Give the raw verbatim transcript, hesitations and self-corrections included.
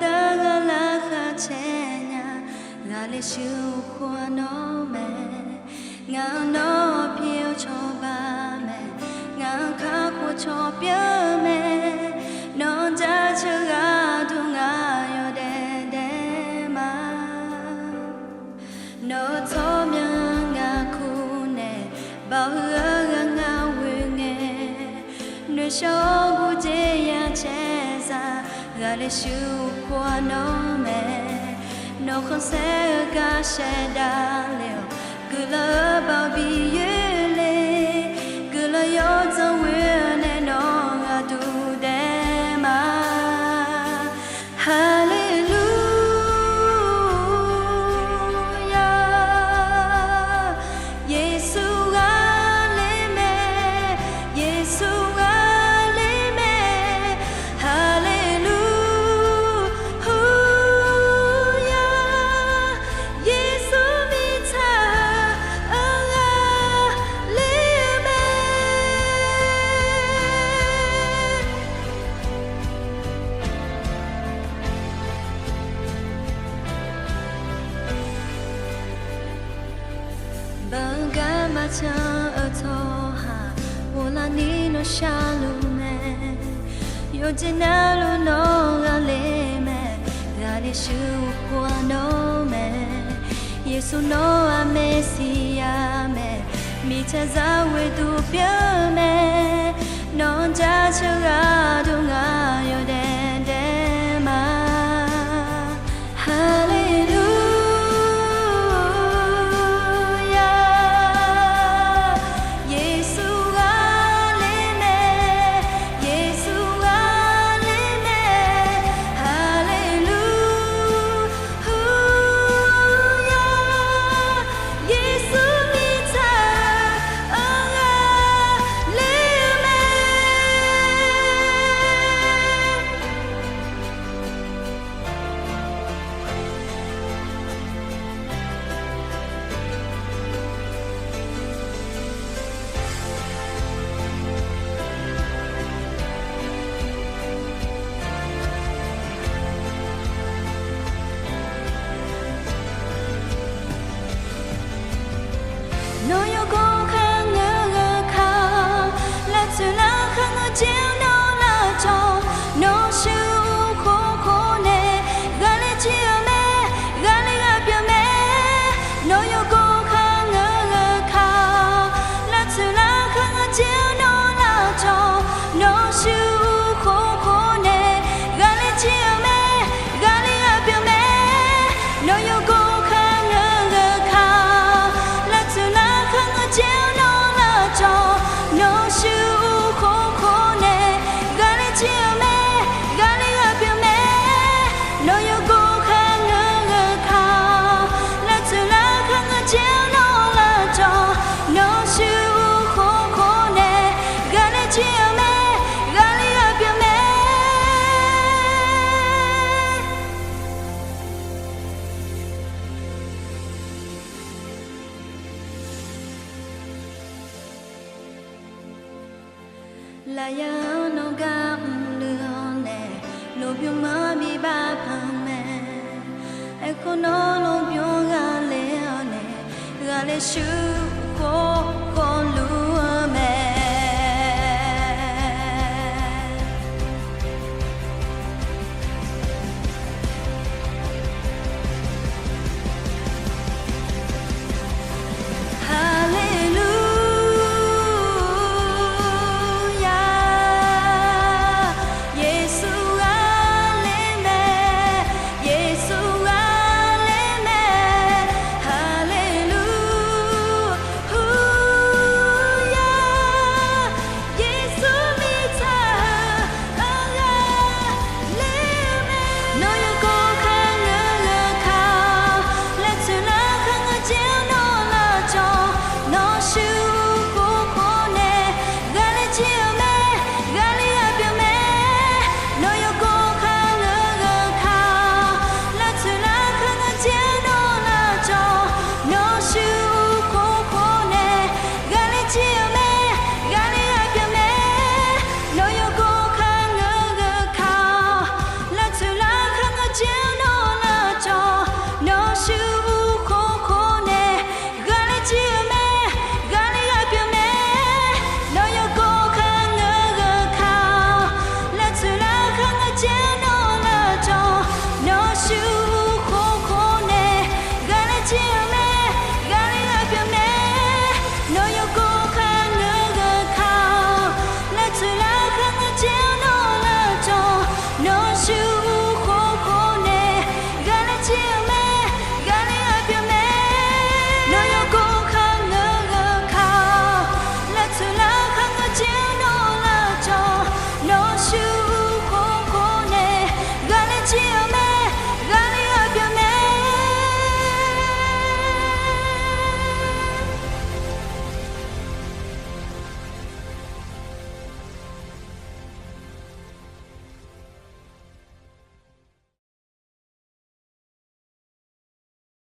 Aqdui-anr ghaq lar kharcaer nya, ghaqler shuir-eu khoer-aq nawr mae. Ngaq-anr nawr pyeuf-eu cawba mae, ngaq-anr kakhof cawba mae. Nawq-anr jaceuq gharduq ngaq yawdaef daef ma. Nawq-eu tsawrmyanr ngaq kur nae, baoq huiq-eu ghaq ngaq ghoe ngae, noeqshaq-awr gurjeq ya caerzaq, ghaqler shuir-eu khoer-aq nawr mae. Nawq khanqsaer-eu gar shaevdav le-awq, guiqlanq-eu baoq bi yoer le, guiqlanq yawdzanq ghoe-eu nae nawq ghaqduq daef ma. Haleluya, Yeqsur ghaqler mae, Yeqsur ghaqler mae. Haleluya, Yeqsur mirtsaq-anr ghaqler-eu mae. Baqgar maqcan-eu tsawrhaq ghoflar ni nawr sharluf mae. Yawqjeq navluf nawr ghaqler mae, ghaqler shuir-eu khoer-aq nawr mae. Yeqsur nawr-aq Meqsiya mae, mirtsaq zaq ghoeduq pyeuf-eu mae. Nawq-anr jaceuq gharduq ngaq yawdaef daef ma. Haleluya, Yeqsur ghaqler mae, Yeqsur ghaqler mae. Haleluya, Yeqsur mirtsaq-anr ghaqler-eu mae. Nawr yawgor kharngeur-eu kar-awr, lavtsoeq larkhaer ngeur jaer-awr nawr lavcawv, nawr shuir-eu khoerkhof nae ghaqler jir-eu mae, ghaqler ghaqpyeuf mae. Nawr yawgor kharngeur-eu kar-awr, lavtsoeq larkhaer ngeur jaer-awr nawr lavcawv, nawr shuir-eu khoerkhof nae ghaqler jir-eu mae, ghaqler ghaqpyeuf mae. Nawr yawgor kharngeur-eu kar-awr, lavtsoeq larkhaer ngeur jaer-awr nawr lavcawv, nawr shuir-eu khoerkhof nae ghaqler jir-eu mae, ghaqler ghaqpyeuf mae. Nawr yawgor kharngeur-eu kar-awr, lavtsoeq larkhaer ngeur jaer-awr nawr lavcawv, nawr shuir-eu khoerkhof nae ghaqler jir-eu mae, ghaqler ghaqpyeuf mae. Lafyaq-anr nawr gar mrluiv-awr nae, lmqbymr-anr bi bavpanq mae. Aerkhawf nawr lmqbymr ghaqler-awr nae, ghaqler shuir